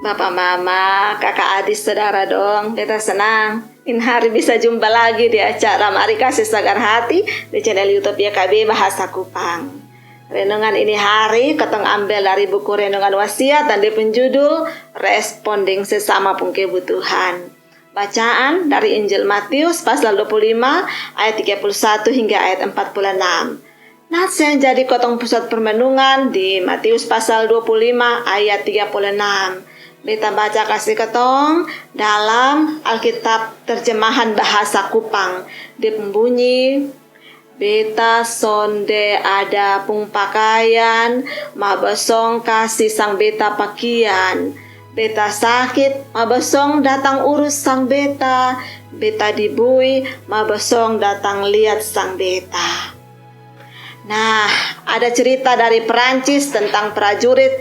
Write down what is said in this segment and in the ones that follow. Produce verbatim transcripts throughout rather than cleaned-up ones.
Papa, mama, kaka, adi, saudara dong, beta senang ini hari bisa jumpa lagi di acara Mari Kasi Sagar Hati di channel YouTube Y K B Bahasa Kupang. Renungan ini hari kotong ambel dari buku Renungan Wasiat dan dia pung judul Responding Sesama Pung Kebutuhan. Bacaan dari Injil Matius pasal dua puluh lima ayat tiga puluh satu hingga ayat empat puluh enam. Nats yang jadi kotong pusat permenungan di Matius pasal dua puluh lima ayat tiga puluh enam. Beta baca kasi kotong dalam Alkitab terjemahan bahasa Kupang. Dia pung bunyi, beta sonde ada pung pakaian, ma bosong kasi sang beta pakian. Beta sakit, ma bosong datang urus sang beta. Beta dibui, ma bosong datang liat sang beta. Nah, ada cerita dari Perancis tentang prajurit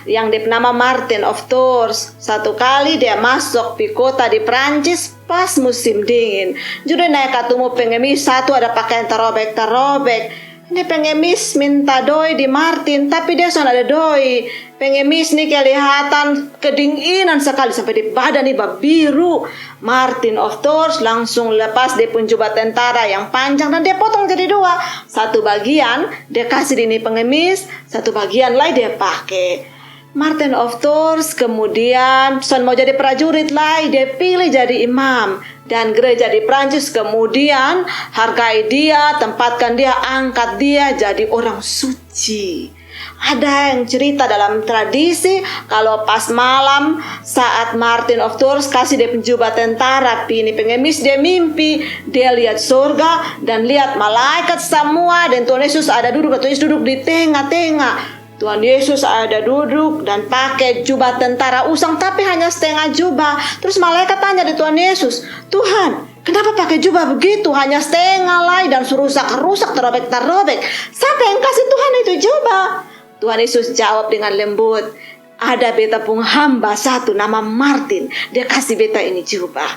yang dia nama Martin of Tours. Satu kali dia masuk pi kota di Perancis pas musim dingin. Jadi nae katumu pengemis satu ada pakaian tarobek-tarobek. Ini pengemis minta doi di Martin, tapi dia son ada doi. Pengemis ni kelihatan kedinginan sekali sampai di badan ni babiru. Martin of Tours langsung lepas dia pung jubah tentara yang panjang dan dia potong jadi dua. Satu bagian dia kasi di ni pengemis, satu bagian lai dia pake. Martin of Tours kemudian son mau jadi prajurit lai, dia pilih jadi imam. Dan gereja di Prancis kemudian hargai dia, tempatkan dia, angkat dia jadi orang suci. Ada yang cerita dalam tradisi, kalau pas malam saat Martin of Tours kasi dia pung jubah tentara pi ni pengemis, dia mimpi, dia liat sorga dan liat malaikat samua dan Tuhan Yesus ada duduk, dan Tuhan Yesus duduk di tenga-tenga. Tuhan Yesus ada duduk dan pake jubah tentara usang, tapi hanya stenga jubah. Trus malaikat tanya di Tuhan Yesus, "Tuhan, kenapa pake jubah begitu? Hanya stenga lai dan su rusak-rusak, tarobek-tarobek. Sapa yang kasi Tuhan itu jubah?" Tuhan Yesus jawab dengan lembut, "Ada beta pung hamba satu nama Martin, dia kasi beta ini jubah."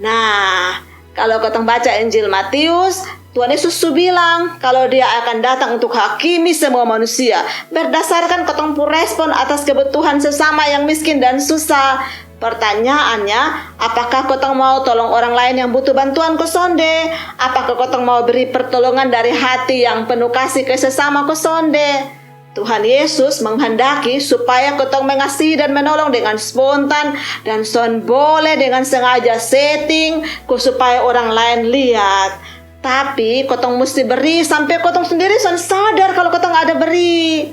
Nah, kalau kotong baca Injil Matius, Tuhan Yesus su bilang kalau dia akan datang untuk hakimi semua manusia berdasarkan kotong pung respon atas kebutuhan sesama yang miskin dan susah. Pertanyaannya, apakah kotong mau tolong orang lain yang butuh bantuan ko sonde? Apakah kotong mau beri pertolongan dari hati yang penuh kasih ke sesama ko sonde? Tuhan Yesus menghendaki supaya kotong mengasihi dan menolong dengan spontan dan son boleh dengan sengaja setting ko supaya orang lain liat. Tapi kotong musti beri sampe kotong sendiri son sadar kalo kotong ada beri.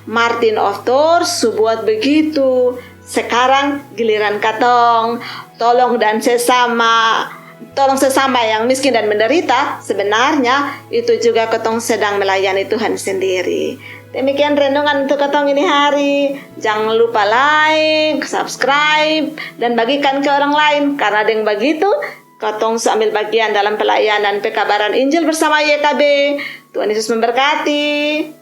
Martin of Tours su buat begitu. Sekarang giliran katong. Tolong dan sesama, tolong sesama yang miskin dan menderita, sebenarnya itu juga katong sedang melayani Tuhan sendiri. Demikian renungan untuk katong ini hari. Jangan lupa like, subscribe, dan bagikan ke orang lain. Karena deng begitu, katong su ambil bagian dalam pelayanan pekabaran Injil bersama Y K B. Tuhan Yesus memberkati.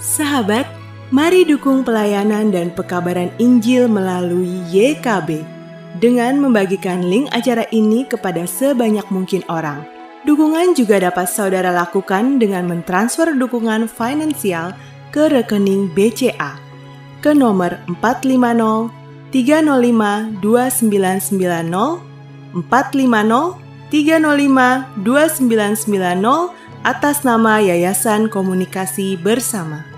Sahabat, mari dukung pelayanan dan pekabaran Injil melalui Y K B dengan membagikan link acara ini kepada sebanyak mungkin orang. Dukungan juga dapat saudara lakukan dengan mentransfer dukungan finansial ke rekening B C A ke nomor empat lima nol tiga nol lima dua sembilan sembilan nol, empat lima nol tiga nol lima dua sembilan sembilan nol, atas nama Yayasan Komunikasi Bersama.